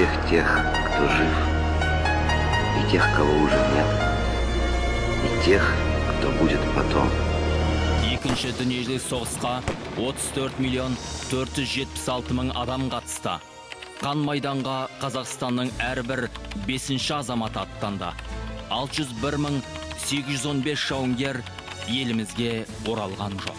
Всех тех, кто жив, и тех, кого уже нет, и тех, кто будет потом. Екінші дүниежүзілік соғысқа 34 миллион 476 мың адам қатысты. Қан майданға Қазақстанның әрбір бесінші азаматы аттанды. 601 мың 815 жауынгер елімізге оралған жоқ.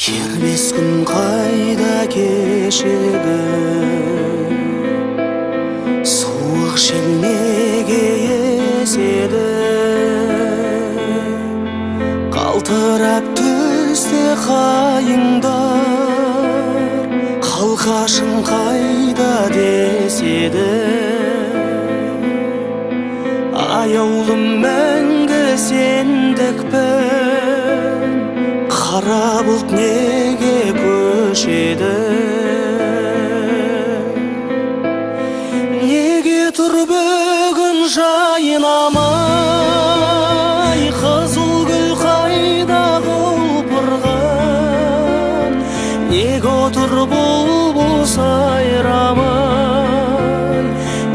Кербез күн қайда кешегі, суық жел неге еседі? Қалтырап түсте қайыңдар, қалқашың қайда деседі. Аяулым мәңгі сендікпін, қара бұлт неге көшеді? Неге тұр бүгін жайнамай, қызыл гүл қайда құлпырған? Неге отыр бұлбұл сайрамай,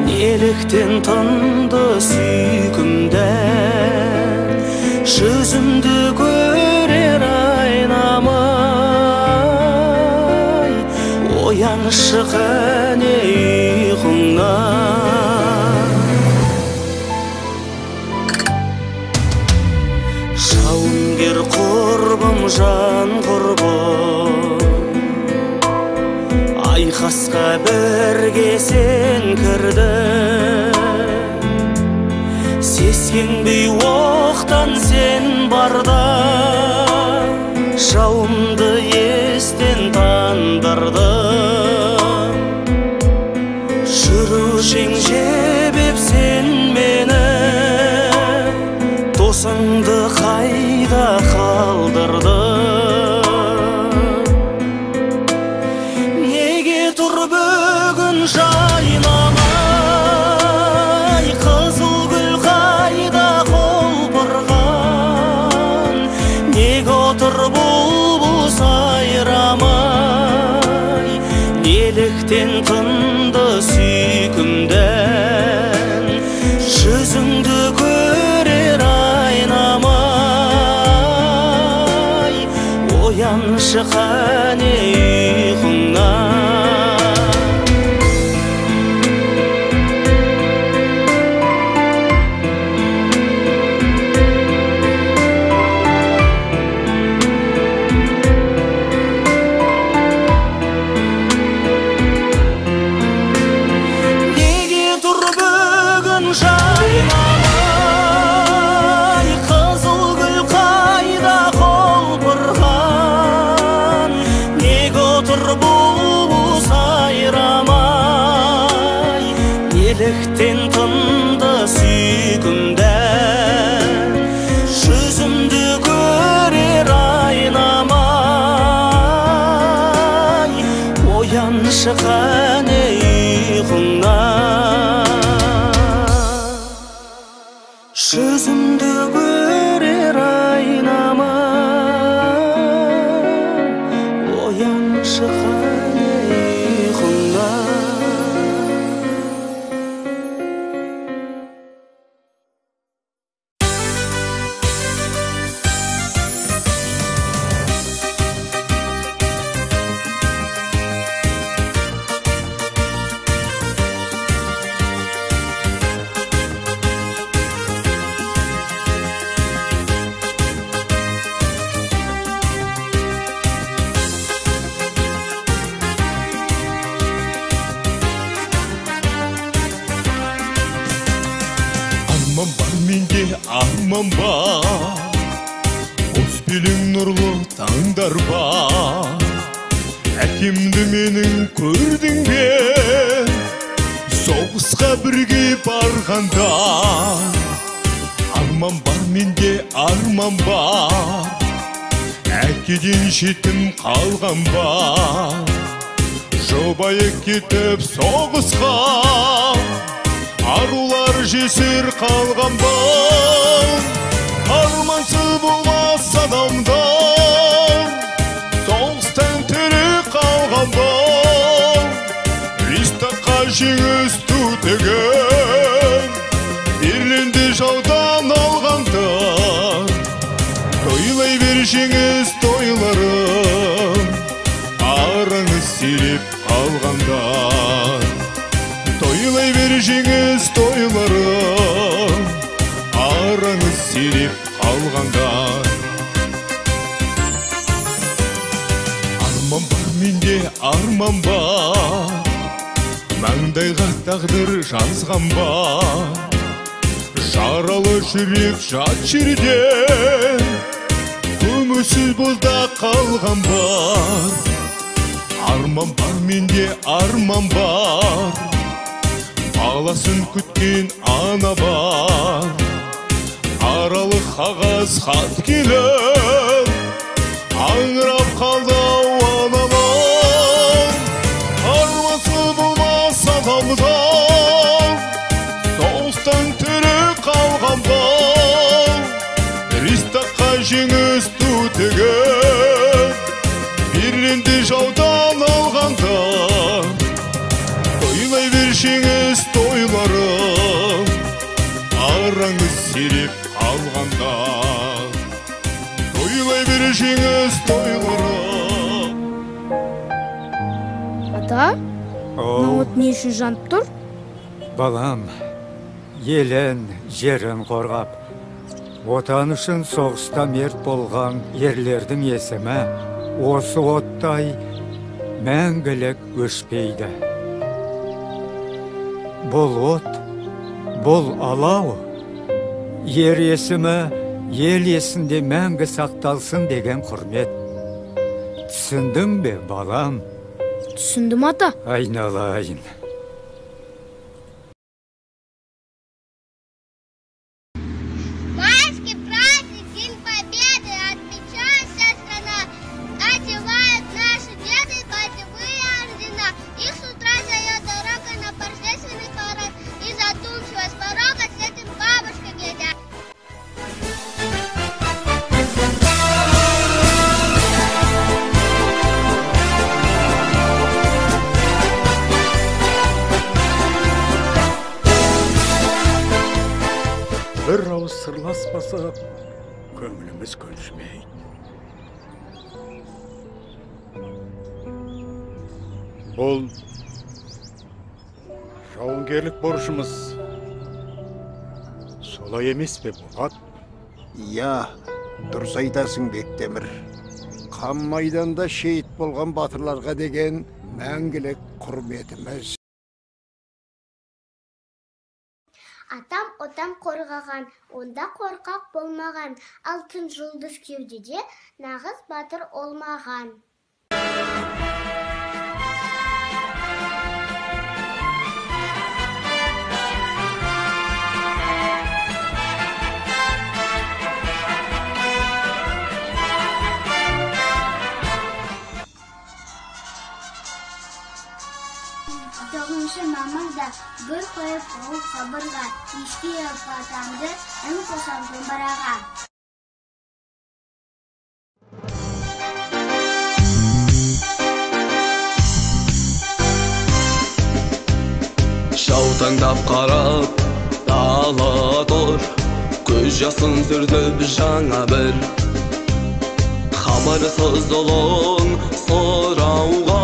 неліктен тынды сүйкімді ән? Жүзімді көрер айнамай, ояншы қане ұйқыңнан. Жауынгер құрбым, жан құрбым, айқасқа бірге сен кірдің. Сескенбей оқтан сен барда, жауымды естен тандырдың. Жүрушің жебеп сен мені, досыңды қайда қалдырдың? Неге тұр бүгін жайнамай, қызыл гүл қайда құлпырған? Неге отыр бұлбұл сайрамай, неліктен тынды сүйкімді ән? Жүзіңді көрер айнамай, ояншы қане ұйқыңнан. Неге тұр бүгін жайнамай, қызыл гүл қайда құлпырған? Неге отыр бұлбұл сайрамай, неліктен тынды сүйкімді ән? Жүзімді көрер айнамай, ояншы қане ұйқыңнан. Жүзімді көрер айнамай, ояншы қане ұйқыңнан. арман бар, боз белең нұрлы таңдар бар. Әкемді менің көрдің бе, соғысқа бірге барғанда. Арман бар менде, арман бар, әкеден жетім қалған бар. Жұбайы кетіп соғысқа, арулар жесір қалған бар. Армансыз болмас адамдар, соғыстан тірі қалған бар. Рейхстагқа жеңіс ту тігіп, Берлинді жаудан алғандар. Тойлай бер жеңіс тойларын, араңыз сиреп қалғандар. Тойлай бер жеңіс тойларын, араңыз сиреп қалғандар. Арман бар менде, арман бар, маңдайға тағдыр жазған бар. Жаралы жүрек жат жерде, көмусіз бозда қалған бар. Арман бар менде, арман бар, баласын күткен ана бар. Аралы қағаз хат келіп, аңырап қалды ау аналар. Армансыз болмас адамдар, соғыстан тірі қалған бар. Рейхстагқа жеңіс ту тігіп, Берлинді жаудан алғандар. Тойлай бер жеңіс тойларын, араңыз сиреп қалғандар. Тойлай бер жеңіс тойларын. Ата, мына от не үшін жанып тұр? Балам, елін, жерін қорғап, отан үшін соғыста мерт болған ерлердің есімі осы оттай мәңгілік өшпейді. Бұл от, бұл алау, ер есімі ел есінде мәңгі сақталсын деген құрмет. Түсіндің бе, балам? Түсіндім, ата. Айналайын. Майский праздник, День Победы, отмечает вся страна. Одевают наши деды боевые ордена. Их с утра зовет дорога на торжественный парад. И задумчиво с порога с этим бабушка глядят. Бір ауыз сырласпасақ, көңіліміз көншімейді. Бұл жауынгерлік борышымыз. Солай емес пе, Болат? Иә, дұрыс айтасың, Бектемір. Қан майданда шейіт болған батырларға деген мәңгілік құрметіміз. Атам отан қорғаған, онда қорқақ болмаған, алтын жұлдыз кеудеде нағыз батыр олмаған. Тоғызыншы мамырда гүл қойып ол қабырға, еске алып атамды, үн қосам домбыраға. Жаутаңдап қарап дала тұр, көз жасын сүртіп жаңа бір хабарсыз ұлын сұрауға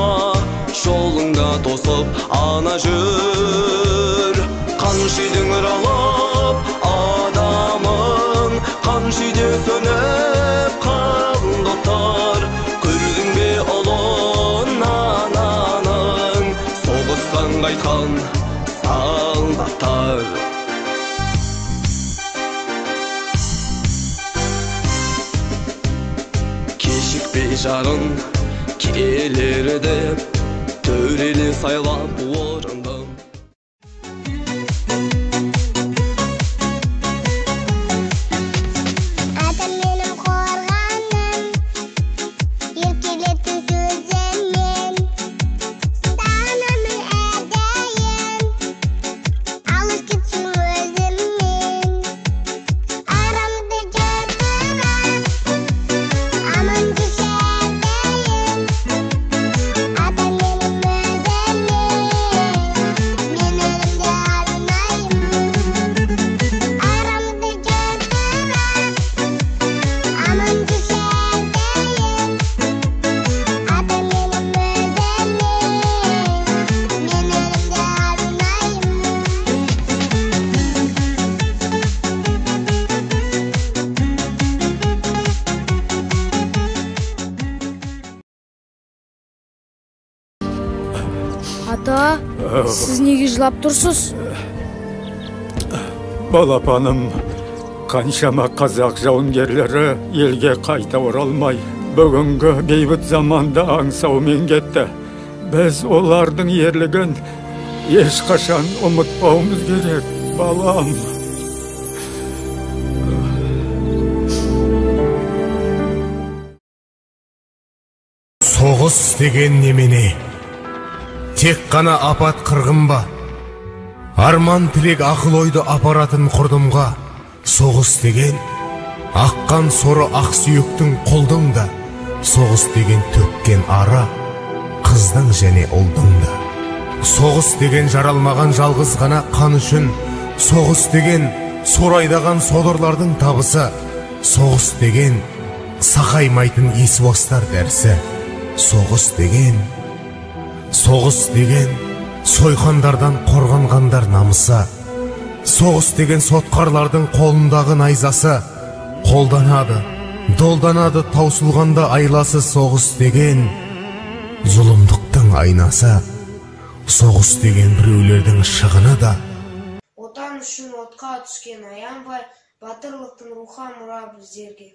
жолыңда тосып ана жүр. Қанша үйдің ұралап адамын, қанша үйде сөніп қалды оттар. Көрдің бе ұлын ананың, соғыстан қайтқан солдаттар. Жарын келер деп төрелі сайлап орындым. Атам менің қорғаным, еркелетін сөзіммен, сағынамын әрдайым, алыс кетсең өзіммен. Арамызды жыртырап, аман жүрші әрдайым. Атам менің өзіммен, мен өлімді армаймын. Арамызды жыртырап, аман жүрші әрдайым. Атам менің өзіммен, мен өлімді армаймын. Ата, сіз неге жылап тұрсыз? Балапаным, қаншама қазақ жауынгерлері елге қайта оралмай, бүгінгі бейбіт заманда аңсаумен кетті. Біз олардың ерлігін ешқашан ұмытпауымыз керек, балам. Соғыс деген немене? Тек қана апат қырғын ба? Арман тілек ақыл ойды апаратын құрдымға. Соғыс деген аққан соры ақсүйектің құлдың да, соғыс деген төккен ары қыздың және ұлдың да. Соғыс деген жаралмаған жалғыз ғана қан үшін, соғыс деген сорайдаған содырлардың табысы, соғыс деген сақаймайтын есуастар дәрісі, соғыс деген, соғыс деген сойқандардан қорғанғандар намысы, соғыс деген сотқарлардың қолындағы найзасы, қолданады, долданады таусылғанда айласы, соғыс деген зұлымдықтың айнасы, соғыс деген біреулердің шығыны да. Отан үшін отқа түскен аянбай, батырлықтың рухы мұра біздерге.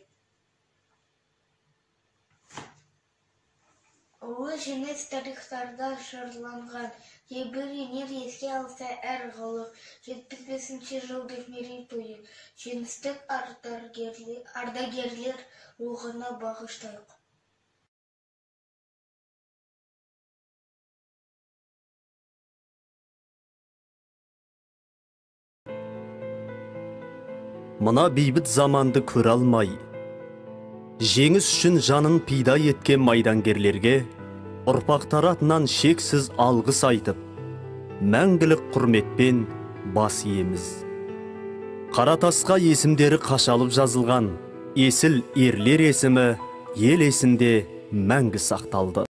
Ұлы жеңіс тарихтарда жырланған, тебіренер еске алса әр ғылық. 75 жылдық мерейтойы жеңістік ардагерлер рухына бағыштайық. Мына бейбіт заманды көре алмай, жеңіс үшін жанын пида еткен майдангерлерге ұрпақтары атынан шексіз алғыс айтып, мәңгілік құрметпен бас иеміз. Қара тасқа есімдері қашалып жазылған есіл ерлер есімі ел есінде мәңгі сақталды.